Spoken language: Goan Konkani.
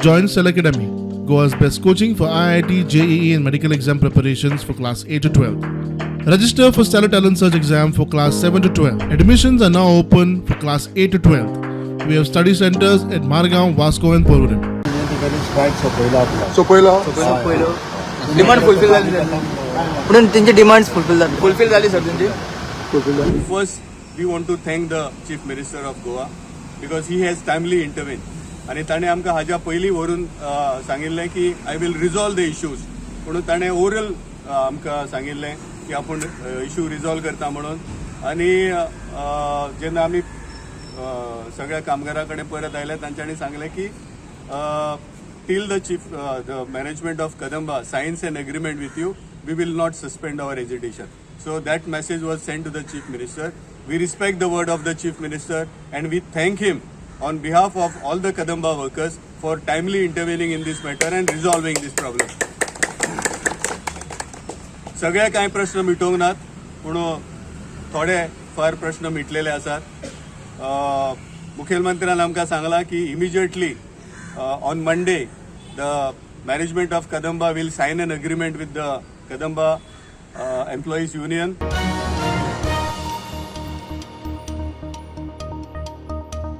Join Cell Academy, Goa's best coaching for IIT, JEE, and medical exam preparations for class 8 to 12. Register for Stellar Talent Search exam for class 7 to 12. Admissions are now open for class 8 to 12. We have study centers at Margao, Vasco, and Porvorim. Strike सोंपयलो आपलो. सोंपयलो. सोपयलो. डिमांड फुलफिल जाली, म्हणून तेंचे डिमांड्स फुलफिल जाले. फुलफिल जाली सर तेंची. First, we want to thank the Chief Minister of Goa because he has timely intervened. आणि ताणें आमकां हाज्या पयलीं व्हरून सांगिल्लें की "I will resolve the issues" म्हणून. ताणें ओरल आमकां सांगिल्लें की आपूण इश्यू रिजॉल्व करता म्हणून. आनी जेन्ना आमी सगळ्या कामगारां कडेन परत आयले, तांच्यांनी सांगलें की till the management of Kadamba signs an agreement with you, we will not suspend our agitation. So that message was sent to the Chief Minister. We respect the word of the Chief Minister and we thank him on behalf of all the Kadamba workers for timely intervening in this matter and resolving this problem. सगळे कांय प्रश्न मिटोवंक नात, पूण थोडे फार प्रश्न मिटलेले आसात. मुखेलमंत्र्यान आमकां सांगलां की immediately on Monday the management of Kadamba will sign an agreement with the Kadamba Employees Union.